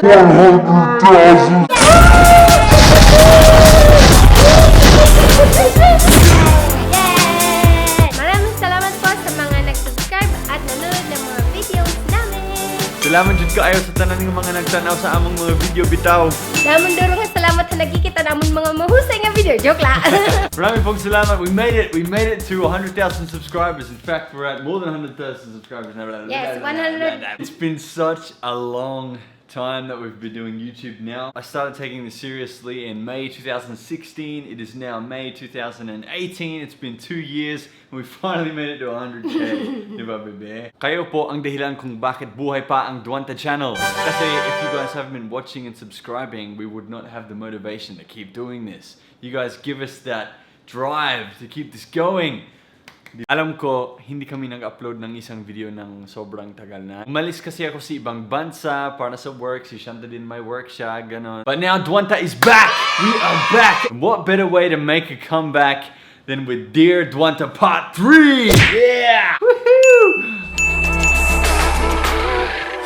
100,000. Maraming salamat po sa mga nag-subscribe at nanonood ng mga videos namin. Salamat jud kaayo sa tanan ng mga nagtanaw sa among mga video bitaw. Damon duro nga salamat sa nagkikita namon mga mahusay nga video. Joke la. Maraming pong salamat. We made it to 100,000 subscribers. In fact, we're at more than 100,000 subscribers now. Yes, 100. It's been such a long time that we've been doing YouTube now. I started taking this seriously in May 2016. It is now May 2018. It's been 2 years and we finally made it to 100k. Diba, bebe? Kayo po ang dahilan kung bakit buhay pa ang Dwanta channel. Kasi if you guys haven't been watching and subscribing, we would not have the motivation to keep doing this. You guys give us that drive to keep this going. Alam ko, hindi kami nag-upload ng isang video ng sobrang tagal na. Umalis kasi ako sa ibang bansa para sa work. Si Shanta din may work siya, ganon. But now Dwanta is back! We are back! And what better way to make a comeback than with Dear Dwanta Part 3! Yeah! Woohoo!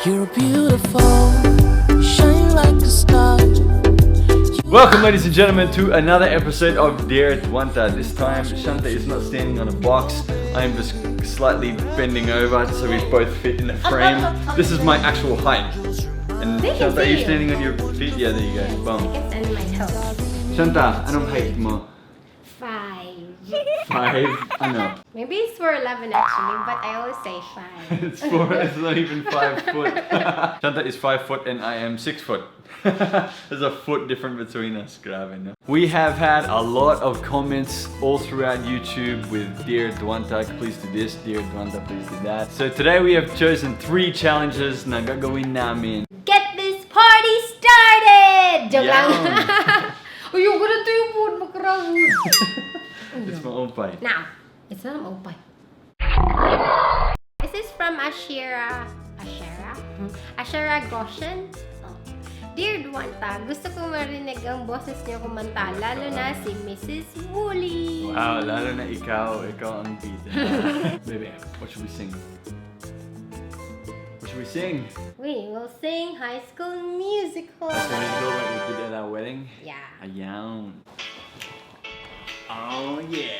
You're beautiful, you shine like a star. Welcome, ladies and gentlemen, to another episode of Dear Dwanta. This time, Shanta is not standing on a box. I am just slightly bending over so we both fit in the frame. This is my actual height. And They can Shanta, are see you you. standing on your feet? Yeah, there you go. Boom. I can stand my toes. Shanta, anong height mo? 5. 5? Ano? Maybe it's for 11 actually, but I always say 5. It's 4. It's not even 5 foot. Shanta is 5 foot and I am 6 foot. There's a foot difference between us. Grabe, no? We have had a lot of comments all throughout YouTube with Dear Dwanta, please do this, Dear Dwanta, please do that. So today we have chosen 3 challenges na gagawin namin. Get this party started! Joke lang. Yum. Ayun ko na ito yung food makarangod. It's my own pie. Now, it's not open. This is from Ashera Goshen. Oh. Dear Dwanta, gusto ko marinig ang boses niyo kumanta, lalo na si Mrs. Wooly. Wow, lalo na ikaw ang bida. Baby, what should we sing? What should we sing? We will sing High School Musical. That's when we go like we did at our wedding? Yeah. Ayaw. Oh yeah.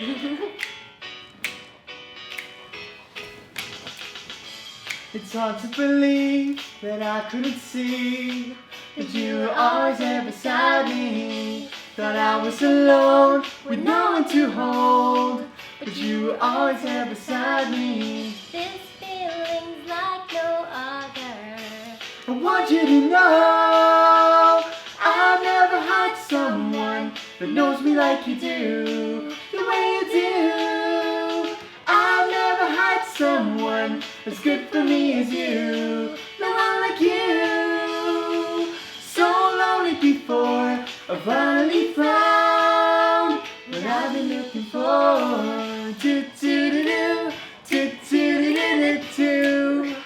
It's hard to believe that I couldn't see that you were always there beside me. Thought I was alone with no one to hold, but you were always there beside me. This feeling's like no other. I want you to know I've never had someone that knows me like you do, the way you do. I've never had someone as good for me as you, no one like you. So lonely before I finally found what I've been looking for. Do do do do do do do do do.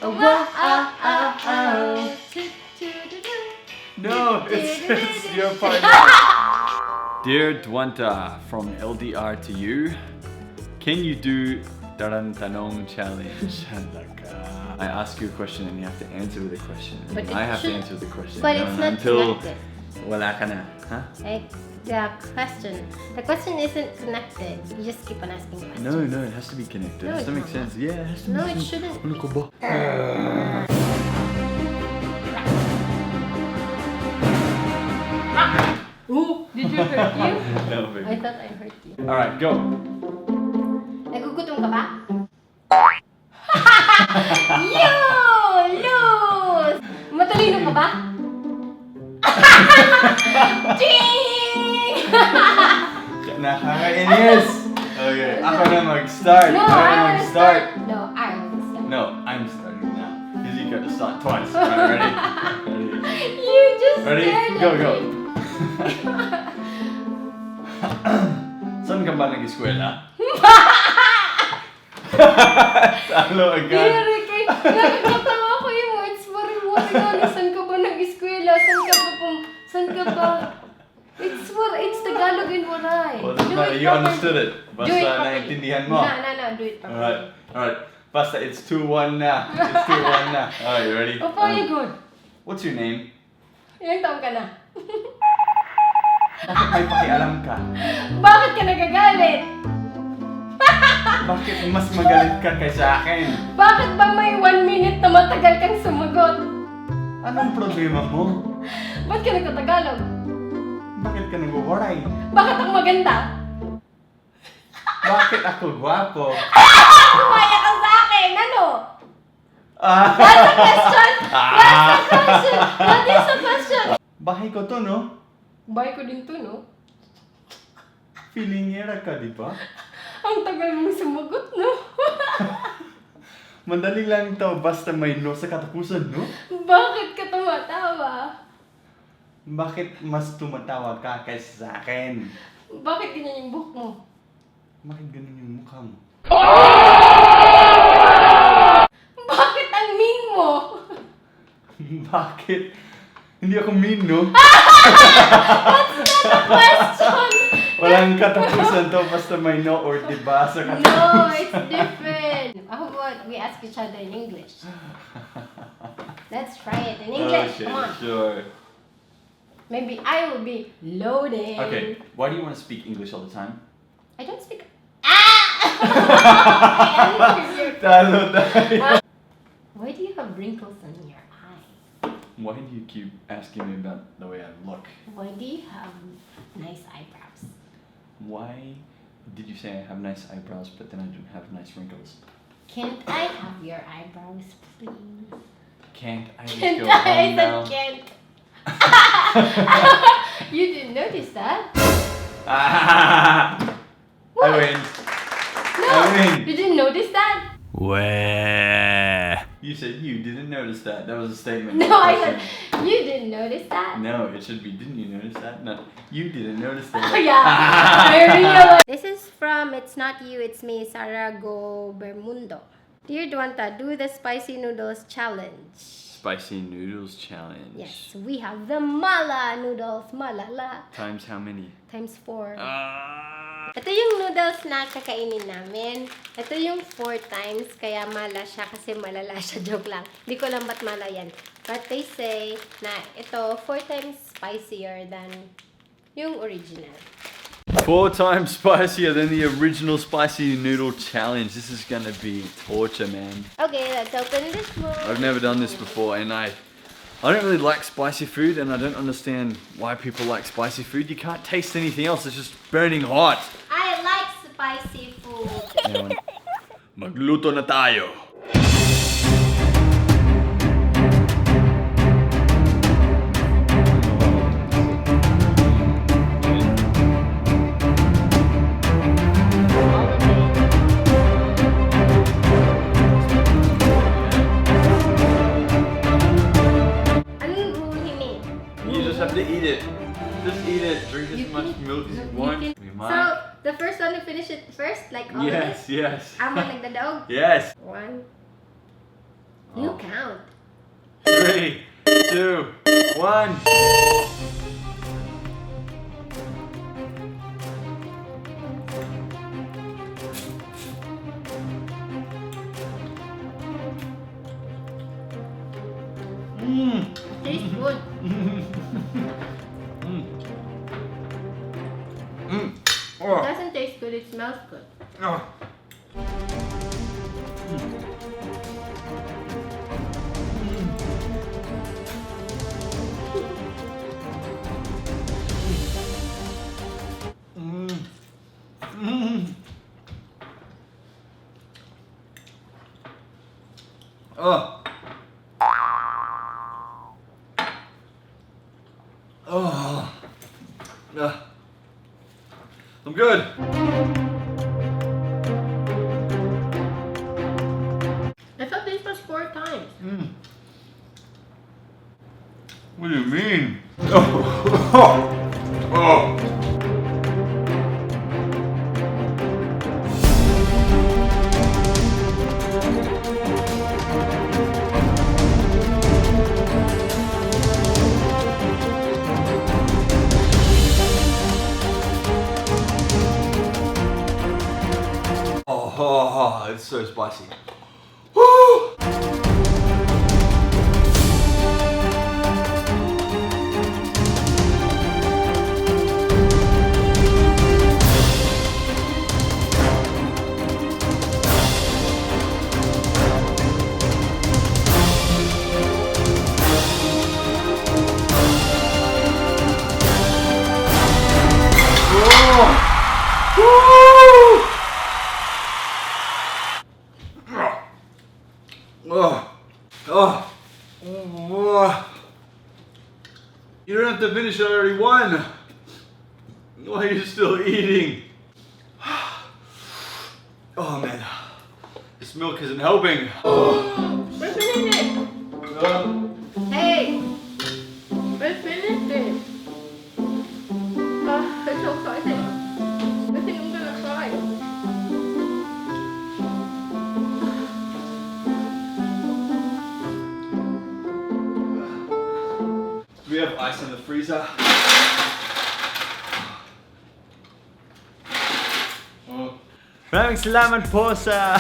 Oh, oh, oh, oh. No, it's your part. Dear Dwanta, from LDR to you, can you do Daran Tanong Challenge? I ask you a question and you have to answer with a question. But I it have to should- answer the question. but it's not until connected. wala ka na. Huh? Like the question isn't connected. You just keep on asking questions. No, it has to be connected. No, it has to it's make not. sense. Yeah, it has to No, make it sense. shouldn't. Ano ka ba? Oh, did you hurt you? No, baby. I thought I hurt you. Alright, go. Nagugutom ka ba? Yo! Lose! Matalino ka ba? Ching! Nakakainis! Okay, ako na mag-start. No, Ako na I want to mag-start. start. No, I want to start. No, I'm starting now. Because you got to start twice. Alright, ready? You just Ready? stared Go, at go. me. Saan ka ba nag-eskwela? Talo agad. Eric, nakakatawa ko yung words mo rin mo. Saan ka ba nag-eskwela? Saan ka ba? It's Tagalog and Waray. Well, doesn't matter. You understood it. Do it Basta properly. naintindihan mo. No, do it properly. Alright. Basta, it's 2-1 na. It's 2-1 na. Alright, you ready? Oh, very good. What's your name? Ilang taon ka na? Bakit may pakialam ka? Bakit ka nagagalit? Bakit mas magalit ka kaysa akin? Bakit ba may 1 minute na matagal kang sumagot? Anong problema mo? Ba't ka nagtatagalog? Bakit ka nag-worry? Bakit ako maganda? Bakit ako gwapo? Kumaya ka sa akin! Ano? Ah, That's the question! That's the question! What is the question? bahay ko to, no? Bahay ko din to, no? Feelingera ka, di ba? Ang tagal mong sumagot, no? Madali lang to, basta may no sa katapusan, no? Bakit ka tumatawa? Bakit mas tumatawa ka kaysa sa akin? Bakit ganyan yung buhok mo? Bakit ganun yung mukha mo? Bakit ang mean mo? Bakit? Hindi ako mean, no? Question! Walang katapusan to, basta may no or di ba sa No, katapusan. it's different. How about we ask each other in English? Let's try it in English. Okay, Come on. sure. Maybe I will be loading. Okay, why do you want to speak English all the time? I don't speak. Ah! Talo tayo. Why do you have wrinkles on your eye? Why do you keep asking me about the way I look? Why do you have nice eyebrows? Why did you say I have nice eyebrows, but then I don't have nice wrinkles? Can't I have your eyebrows, please? Can't I just Can't go I? home now? Can't. You didn't notice that? I What? win. No, I win. you didn't notice that? Where? You said you didn't notice that. That was a statement. No, not a I said question. you didn't notice that. No, it should be. Didn't you notice that? No, you didn't notice that. Oh yeah, I realized. This is from It's Not You, It's Me, Sarah Go Bermundo. Dear Dwanta, do the spicy noodles challenge. Spicy noodles challenge. Yes, we have the mala noodles, malala, Times how many? times 4. Ah. Ito yung noodles na kakainin namin. Ito yung 4 times, kaya mala siya kasi malala siya. Joke lang. Hindi ko alam ba't mala yan. But they say na ito 4 times spicier than yung original. 4 times spicier than the original spicy noodle challenge. This is gonna be torture, man. Okay, let's open this one. I've never done this before, and I don't really like spicy food, and I don't understand why people like spicy food. You can't taste anything else. It's just burning hot. I like spicy food. Ngayon, magluto na tayo. Anong ruhin eh? You just have to eat it. Just eat it. Drink as You much can- milk as you you want. can- We So, might. the first one to finish it first, like all of Yes, it? yes. I'm like the dog. Yes. 1. You Oh. count. 3, 2, 1. Mmm. Tastes good. Mmm. Mmm. It Oh. doesn't taste good, it smells good. Oh. Mm. Mm. Oh. Oh. I'm good. I thought this was 4 times. Mm. What do you mean? Oh. Oh. Oh, it's so spicy. Woo! Oh. Oh. You don't have to finish it, I already won. Why are you still eating? Oh man, this milk isn't helping. Oh. We're finished. Hey, we're finished. It's so exciting. I think I'm gonna cry. Do we have ice in the freezer? Oh. Maraming salamat po sa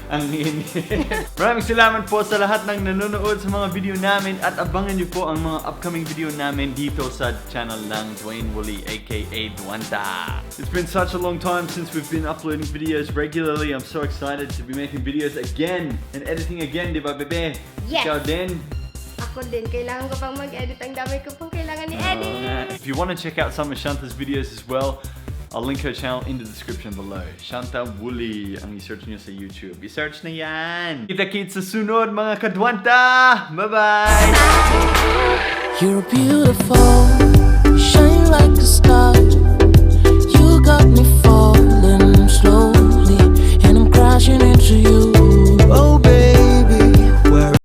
ang init. Maraming salamat po sa lahat ng nanonood sa mga video namin at abangan niyo po ang mga upcoming video namin dito sa channel ng Dwayne Woolley aka Dwanta. It's been such a long time since we've been uploading videos regularly. I'm so excited to be making videos again and editing again, di ba bebe? Yes. Ikaw din? Ako din, kailangan ko pang mag-edit. Ang dami ko pang kailangan i-edit. If you want to check out some of Shanta's videos as well, I'll link her channel in the description below. Shanta Woolley ang i-search nyo sa YouTube. I-search na yan! Kita-kits sa sunod mga kadwanta! Bye-bye! You're beautiful, shine like a star. You got me